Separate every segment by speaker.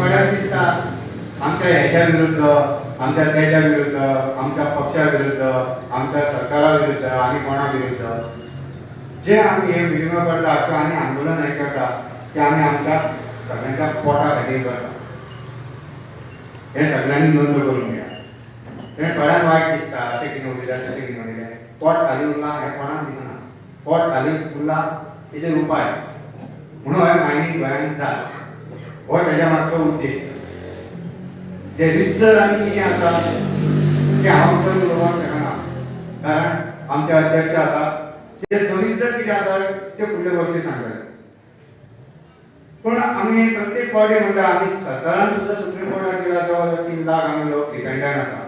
Speaker 1: थोड्यांक दिसता आमच्या हेच्या विरुद्ध, आमच्या त्याच्या विरुद्ध, आमच्या पक्षा विरुद्ध, आमच्या सरकारा विरुद्ध आनी कोणा विरुद्ध जे आमी हे मिटिंगो करता किंवा आनी आंदोलन हें करता ते आमी आमच्या सगळ्यांच्या पोटा खातीर करता. हें सगळ्यांनी नोंद करून घ्या. तें थोड्यांक वायट दिसता, अशें कितें उलयता तशें कितें उलयता. पोट खाली उरलां हें कोणाक दिसना. पोट खाली उरलां तेजेर उपाय म्हणून हें मायनींग गोंयांत जाय, हो तेज्या मागचो उद्देश. जे रितसर आनी कितें आसा तें हांव चड उलोवपाक शकना, कारण आमचे अध्यक्ष आसा ते सविस्तर कितें आसा ते फुडल्यो गोश्टी सांगतले. पूण आमी प्रत्येक फावटी म्हणटा, आमी सरकारान सुद्दां सुप्रीम कोर्टात गेला जवळ 3 लाख आमी लोक डिपेंडंट आसा.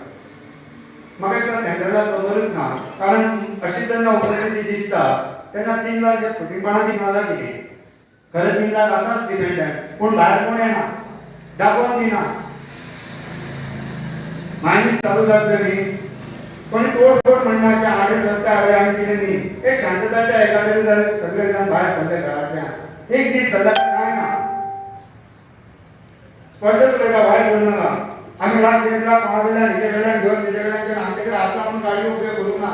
Speaker 1: म्हाका दिसता सेंट्रलाक खबरूच ना, कारण अशी जेन्ना उपस्थिती दिसता तेन्ना 3 लाख हे फटीपणाची ना कितें. खरें 3 लाख आसाच डिपेंडंट, पूण भायर कोण येना, दाखोवन दिना. मायनींग चालू जातले न्ही, कोणी तोडफोड म्हणना की आडे रस्ते आडे आनी कितें न्ही. एक शांतताच्या एका तरी जर सगळे जाण भायर सरले घरांतल्यान एक दीस सरल्यार काय ना. स्पश्ट उलयता, वायट करूं नाका. आमी लाख 1.5 लाख कोणा कडल्यान हेचे कडल्यान घेवन तेजे कडल्यान घेवन आमचे कडेन आसा म्हणून गाडयो उब्यो करूंक ना,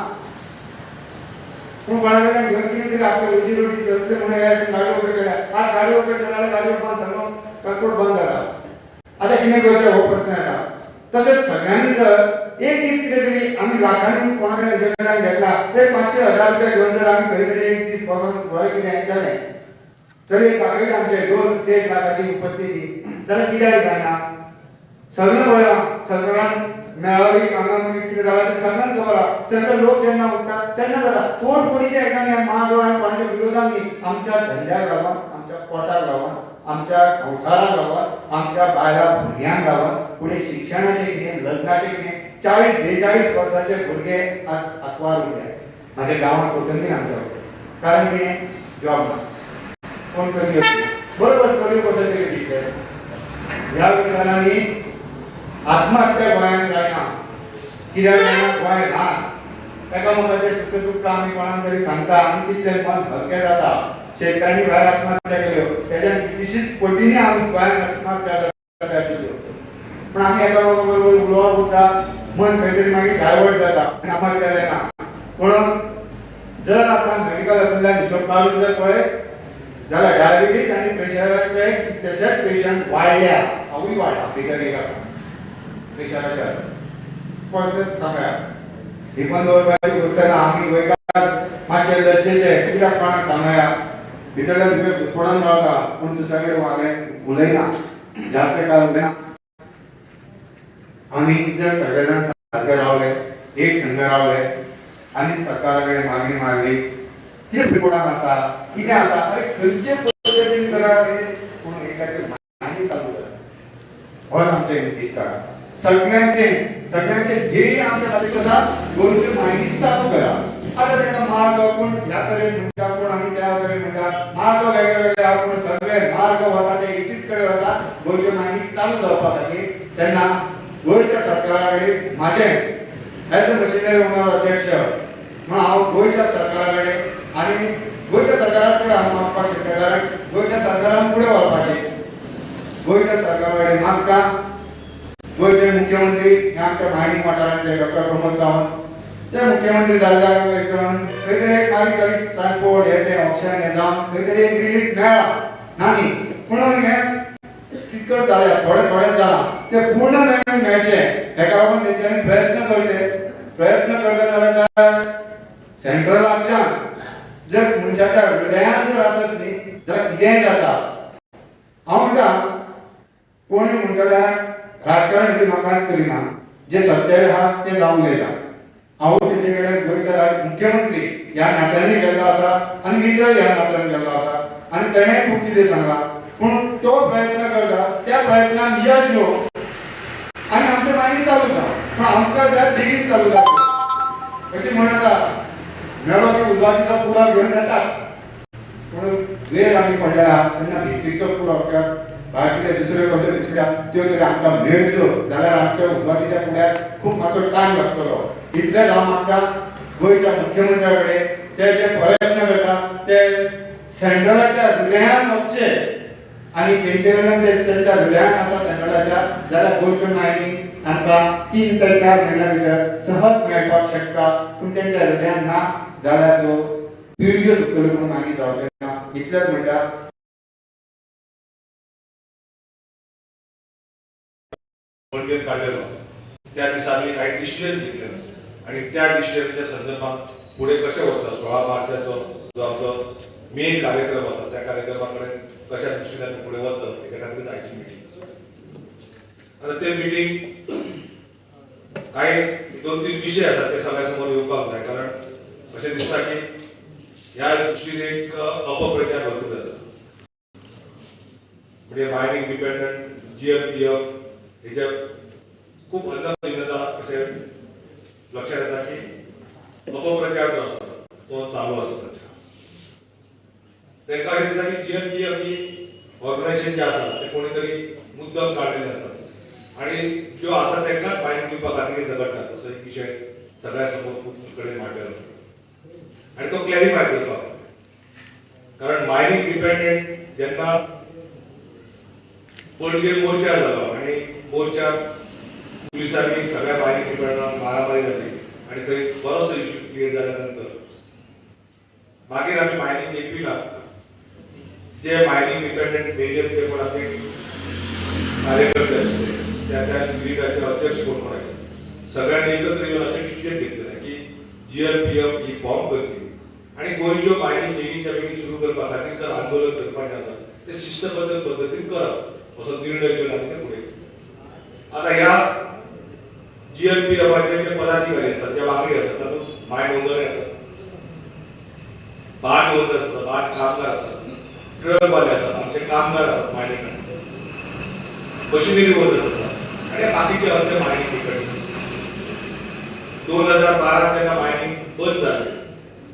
Speaker 1: पूण कोणा कडल्यान घेवन कितें तरी आपले रोजी रोटी चलतले म्हणून हे गाडयो उब्यो केल्या. आज गाडयो उब्यो केल्या जाल्यार गाडयो बंद, सगळो ट्रान्सपोर्ट बंद जाता. आतां कितें करचें हो प्रश्न येता. तशेंच सगळ्यांनी जर एक दीस कितें तरी आमी लाखांनी कोणा कडेन हेजे कडल्यान घेतला ते 500 1000 रुपया घेवन जर आमी खंय तरी एक दीस बसोन बरें कितें केलें तरी एक दाखयली आमचे 2-1.5 लाखाची उपस्थिती जाल्यार कित्याक जायना? सगळें पळयलां, सरकारान मेळावी कामां कितें जालां तें सगळ्यांक खबर आसा. सगळे लोक जेन्ना उठ्ठा तेन्ना जाता तोडफोडीच्या हेका माडोळ आनी कोणाच्या विरोधान न्ही, आमच्या धंद्याक लागून, आमच्या पोटाक लागून, आमच्या संवसाराक लागून, आमच्या बायलां भुरग्यांक लागून, फुडें शिक्षणाचें कितें, लग्नाचें कितें. 40 42 वर्साचे भुरगे आज आंकवार उरले म्हाज्या गांवांत कोटंबीर आमच्या, कारण कितें, जॉब ना. कोण चली बरोबर चलयो कशें तरी दितले ह्या विचारांनी आत्महत्या गोंयांत जायना. कित्याक जायना? गोंय ल्हान, एकामेकाचें सुख दुख्ख आमी कोणाक तरी सांगता आनी तितलें मन हलकें जाता. शेतकारांनी भायर आत्महत्या केल्यो तेज्यान कितलीशीच पटींनी आमी गोंयांत आत्महत्या जाता आशिल्ल्यो, पूण आमी एकामेका बरोबर उलोवप उरता, मन खंय तरी मागीर डायवर्ट जाता आनी आत्महत्या जायना. पूण जर आतां मेडिकलांतल्यान हिशोब काडून जर पळयत जाल्यार डायबिटीज आनी प्रेशराचे कितलेशेच पेशंट वाडल्या, हांवूय वाडला भितर एक आसा प्रेशराच्या. स्पश्ट सांगया, लिपून दवरपाची गोश्ट ना. आमी गोंयकार मातशे लज्जेचे, कित्याक कोणाक सांगया. भितरल्या भितर घुस्पडून रावता, पूण दुसऱ्या कडेन वाले उलयना, जास्त काळ उलयना. आमी जर सगळे जाण सारके रावले, एक संघ रावले आनी सरकारा कडेन मागणी मारली, कितें रिपोर्टान आसा, कितें आसा, अरे खंयचे पद्दतीन करा रे, पूण एकाची मागणी चालू जाता. होच आमचें उद्दिश्ट आसा. सगळ्यांचे सगळ्यांचे ध्येय आमच्या खातीर आसा, गोंयची मायनींग चालू करा. आतां तांकां मार्ग कोण ह्या तरेन म्हणटा, कोण आनी त्या तरेन म्हणटा. मार्ग वेगळे वेगळे आहा, पूण सगळे मार्ग वता ते एकीच कडेन वता, गोंयची मायनींग चालू जावपा खातीर. तेन्ना गोंयच्या सरकारा कडेन म्हाजें एज अ मशिनरी ओनर अध्यक्ष म्हणून हांव गोंयच्या सरकारा कडेन आनी गोंयच्या सरकारा फुडें हांव मागपाक शकता, कारण गोंयच्या सरकारान फुडें व्हरपाचें. गोंयच्या सरकारा कडेन मागता, गोंयचे मुख्यमंत्री हे आमच्या मायनींग वाठारांतले डॉक्टर प्रमोद सावंत, ते मुख्यमंत्री जाल्ल्या खंय तरी एक बारीक बारीक ट्रान्सपोर्ट हे ते ऑप्शन हे जावन खंय तरी एक रिलीफ मेळ्ळा ना न्ही, पूण हें किचकट जालें, थोडें थोडें जालां. ते पूर्ण मेळचें हेका लागून तेंच्यांनी प्रयत्न करचे. प्रयत्न करता जाल्यार सेंट्रलाच्यान जर मनशाच्या हृदयान जर आसत न्ही जाल्यार कितेंय जाता. हांव म्हणटा, कोणी म्हणटले राजकारण हितून म्हाका कांयच करिना, जे सत्य आहा तें जावंक उलयता. हांव तेजे कडेन गोंयच्या मुख्यमंत्री ह्या नात्यानूय गेल्लो आसा आनी मित्र ह्या नात्यान गेल्लो आसा आनी तेणें खूब कितें सांगलां, पूण तो प्रयत्न करता त्या प्रयत्नान यश येवं आनी आमचें मागीर चालू जावं, पूण आमकां जाय बेगीन चालू जावं. अशी म्हण आसा, मेलो की उजवातीचो पुडो घेवन येतात, पूण वेळ आमी पडल्या तेन्ना बिस्कीटचो पुडो किंवा भायर कितें दुसऱ्यो कसल्यो बिस्किटी त्यो तरी आमकां मेळच्यो जाल्यार आमच्या उजवातीच्या पुड्याक खूब मातसो टायम लागतलो. इतलेंच हांव मागता गोंयच्या मुख्यमंत्र्या कडेन, ते जे प्रयत्न करता ते सेंट्रलाच्या हृदयान वचचे आनी तेंचे कडल्यान ते तेंच्या हृदयान आसा. सरकाराच्या जाल्यार गोंयच्यो मायनींग आमकां 3 ते 4 म्हयन्या भितर सहज मेळपाक शकता. पूण तेंच्या हृदयान ना जाल्यार त्यो पिळग्यो सुट्टल्यो म्हणून मागीर जावचें ना. इतलेंच म्हणटा.
Speaker 2: पणजेन काडलेलो त्या दिसा आमी कांय डिसिजन घेतलेलो आनी त्या डिसिजनाच्या संदर्भात फुडें कशें वता 16 मार्चाचो जो आमचो मेन कार्यक्रम आसा त्या कार्यक्रमा कडेन कशा दृश्टीन आमी फुडें वचप तेच्या खातीर आयची मिटींग. आतां ते मिटींग कांय 2-3 विशय आसा ते सगळ्या समोर येवपाक जाय, कारण अशें दिसता की ह्या दृश्टीन एक अपप्रचार भरपूर जाता. म्हणजे मायनींग डिपेंडंट GLPF हेच्या खूब अन्नभिन्नता अशें लक्षात येता की अपप्रचार जो आसा तो चालू आसा सध्या. तांकां अशें दिसता की GLPF ही ऑर्गनायझेशन जें आसा तें कोणी तरी मुद्दम काडलेलें आसा आनी ज्यो आसा तांकांच मायनींग दिवपा खातीर झगडटात असो एक विशय सगळ्या समोर खूब कडेन मांडलेलो आनी तो क्लॅरिफाय करपाक जाय. कारण मायनींग डिपेंडंट जेन्ना पणजे मोर्चा जालो आनी मोर्चा पुलिसांनी सगळ्या मायनींग डिपेंडंटांक मारामारी जाली आनी थंय बरोचसो इश्यू क्रिएट जाल्या नंतर मागीर आमी मायनींग एपीला जे मायनींग डिपेंडंट मेजर जे कोण आमचे कार्यकर्ते आशिल्ले त्या त्या युनिटाचे अध्यक्ष कोण कोण आशिल्ले सगळ्यांनी एकत्र येवन अशें डिसिजन घेतलें की GLPF ही फॉर्म करची आनी गोंयच्यो मायनींग बेगीनच्या बेगीन सुरू करपा खातीर जर आंदोलन करपाचें आसा तें शिस्तबद्ध पद्दतीन करप असो निर्णय घेवन आमी ते फुडें. आतां ह्या GLPFाचे जे पदाधिकारी आसात, जे वांगडी आसात, तातूंत मायन ओनर आसात, बार्ज ओनर आसात, बार्ज कामगार आसात, ट्रकवाले आसात, आमचे कामगार आसात मायनिंग, मशिनरी ओनर आसात आनी बाकीचे अर्दे मायनींग डिपेंडंट. 2012 जेन्ना मायनींग बंद जालें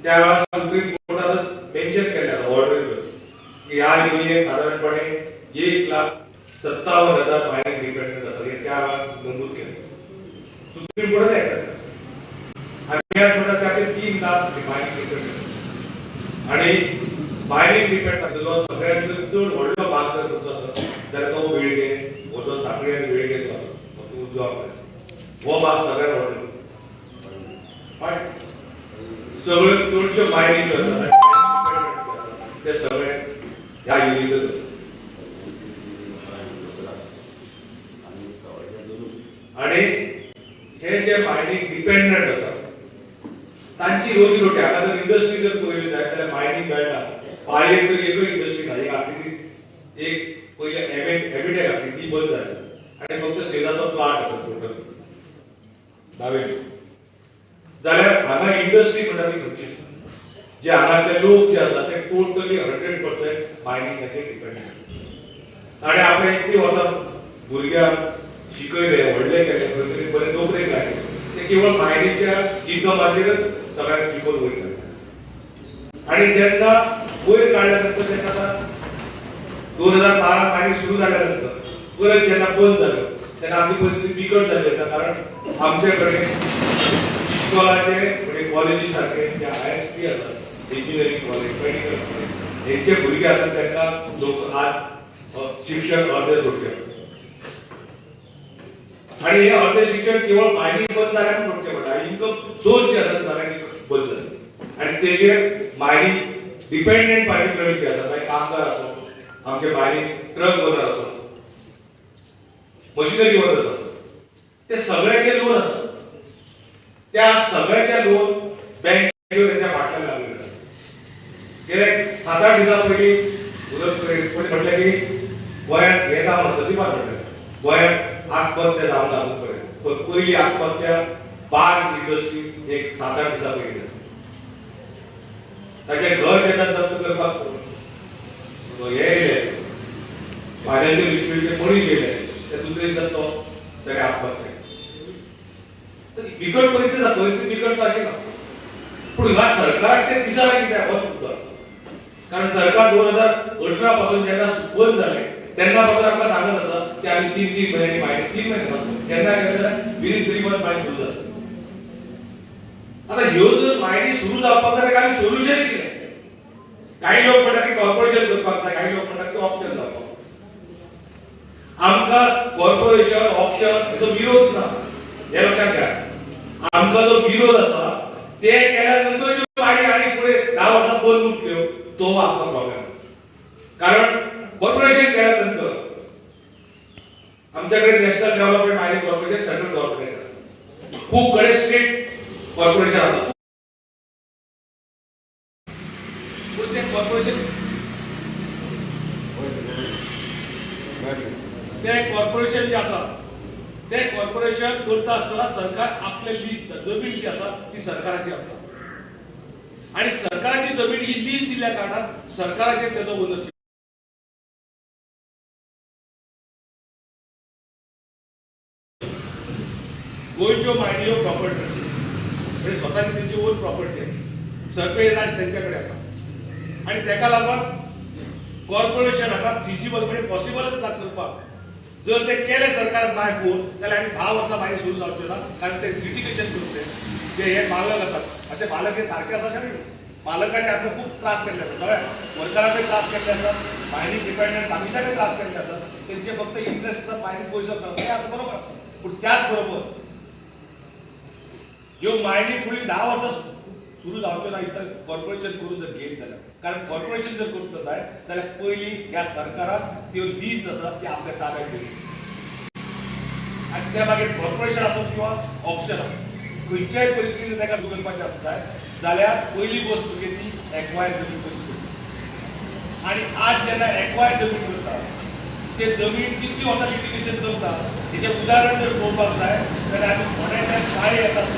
Speaker 2: त्या वेळार सुप्रीम कोर्टानच मेन्शन केलें आसा ऑर्डरींतच की ह्या एरियेक सादारणपणे 1,57,000 मायनींग डिपेंडंट आसात हे त्या वेळार नमूद केलें सुप्रीम कोर्टान एक्सेप्ट. आनी आज म्हणटात ते 3 लाख मायनींग डिपेंडंट आनी मायनींग डिपेंडंट जो सगळ्यांत चड व्हडलो भाग जर खंयचो आसा जाल्यार तो वेळगे हो जो सांखळी आनी वेळगे जो आसा तो उजवा हो भाग सगळ्यांत व्हडलो. सगळ्यो चडश्यो मायनींग ज्यो आसा ते सगळे ह्या युनिटच आसा. आनी हे जे मायनींग डिपेंडंट आसा तांची रोजी रोटी हांगा जर इंडस्ट्री जर पळयली जायत जाल्यार मायनींग मेळटा. पाळयेक तरी एकूय इंडस्ट्री ना. एक आसली ती एक पयली एमिटेक आसली ती बंद जाली आनी फक्त सेजाचो प्लांट आसा टोटल दावेली. जाल्यार हांगा इंडस्ट्री म्हणटा ती खंयचीच ना. जे हांगातले लोक जे आसा ते टोटली 100% मायनिंगाचेर डिपेंडंट. ताणें आपल्या इतलीं वर्सां भुरग्यांक शिकयले, व्हडले केले, खंय तरी बरे नोकरेक लायले, ते केवळ मायनीच्या इन्कमाचेरच सगळ्यांक शिकोवन वयर काडले. आनी जेन्ना वयर काडल्या नंतर तेका आतां 2012 मायनींग सुरू जाल्या नंतर परत जेन्ना बंद जालें तेन्ना आमची परिस्थिती बिकट जाल्ली आसा. कारण आमचे कडेन इस्कॉलाचे म्हणजे कॉलेजी सारखे जे ISP आसात, इंजिनियरींग कॉलेज, मेडिकल कॉलेज, हेंचे भुरगे आसात तांकां लोक आज शिक्षण अर्दे सोडचें पडटा. आनी हे अर्दे शिक्षण केवळ मायनींग बंद जाल्यार सोडचें पडटा. इन्कम सोर्स जे आसा सगळ्यांनी बंद जाले आनी तेजेर मायनींग डिपेंडंट पार्टिक्युलर जे आसा, मागीर कामगार आसूं, आमचे मायनींग ट्रक ओनर आसूं, मशिनरी ओनर आसूं, ते सगळ्याचे लोन आसा. त्या सगळ्याचे लोन बँक तेंच्या फाटल्यान लागलेले आसा. गेले 7-8 दिसां पयलीं कोणी म्हटलें की गोंयांत हें जावन आसा, सदीपान म्हटलें गोंयांत आत्महत्या जावन ना अजून पर्यंत, पण पयली आत्महत्या बार्ज इंडस्ट्री एक 7-8 दिसां पयलीं जाली. ताचें घर जेन्ना जप्त करपाक हे येयले फायनान्शियल इन्स्टिट्यूटचे मनीस येयले ते दुसरे दिसा तो ताणें आत्महत्या केली. तर बिकट परिस्थिती आसा, परिस्थिती बिकट अशी ना, पूण ह्या सरकाराक तें दिसना कित्याक हो मुद्दो आसा. कारण सरकार 2018 पासून जेन्ना बंद जालें तेन्ना पासून आमकां सांगत आसा की आमी 3-3 म्हयन्यांनी मायनींग, 3 म्हयने केन्ना केलें जाल्यार विदीन 3 मंथ मायनींग सुरू जाता. आतां ह्यो जर मायनी सुरू जावपाक जाय ताका आमी सोल्युशन कितें? काही लोक म्हणटात की कॉर्पोरेशन करपाक जाय, काही लोक म्हणटात की ऑप्शन जावपाक. आमकां कॉर्पोरेशन ऑप्शन हेचो विरोध ना, हे लक्षात घ्या. आमकां जो विरोध आसा ते केल्या नंतर ज्यो मागीर आनी फुडें 10 वर्सां बंद उरतल्यो तो आमकां प्रॉब्लेम आसा. कारण कॉर्पोरेशन केल्या नंतर आमच्याकडे national development mining corporation central government आसा, खूब कडेन स्टेट कॉर्पोरेशन आसा, पूण ते कॉर्पोरेशन ते कॉर्पोरेशन जे आसा ते कॉर्पोरेशन करता आसतना सरकार आपले लीज जमीन जी आसा ती सरकाराची आसता आनी सरकाराची जमीन ही लीज दिल्ल्या कारणान सरकाराचेर तेजो ओनरशीप. गोंयच्यो मायनी ह्यो प्रॉपर्टी म्हणजे स्वताची तेंची ओन प्रॉपर्टी आसा, सरकारी राज तेंच्या कडेन आसा आनी तेका लागून कॉर्पोरेशन हांगा फिजिबल म्हणजे पॉसिबलच ना करपाक. जर ते केले सरकारान बाय फोर्स जाल्यार आनी 10 वर्सां मागीर सुरू जावचें ना, कारण ते लिटिगेशन करून ते जे हे मालक आसात अशे मालक हे सारके आसा अशें न्ही, मालकांनी आमकां खूब त्रास केल्ले आसा, सगळ्या वर्करांकय त्रास केल्ले आसात, मायनींग डिपेंडंट बाकीच्याकय त्रास केल्ले आसात. तेंचे फक्त इंट्रस्ट आसा मायनींग पयसो करप, हें आसा बरोबर आसा, पूण त्याच बरोबर ह्यो मायनी फुडली 10 वर्सां सुरू जावच्यो ना इतलें कॉर्पोरेशन करून जर घेत जाल्यार. कारण कॉर्पोरेशन जर करता जाय जाल्यार पयलीं ह्या सरकारान त्यो लीज आसा ती आपल्या ताब्यात घेवची आनी त्या मागीर कॉर्पोरेशन आसूं किंवा ऑप्शन आसूं खंयच्याय परिस्थितीन ताका सुरू करपाचें आसता जाल्यार पयली गोश्ट म्हणजे ती एक्वायर जमीन करची पडटा. आनी आज जेन्ना एक्वायर जमीन करता ते जमीन कितली वर्सां लिटिगेशन चलता तेजें उदाहरण जर पळोवपाक जाय जाल्यार आमी फोंड्याच्यान पाळी येता आसतना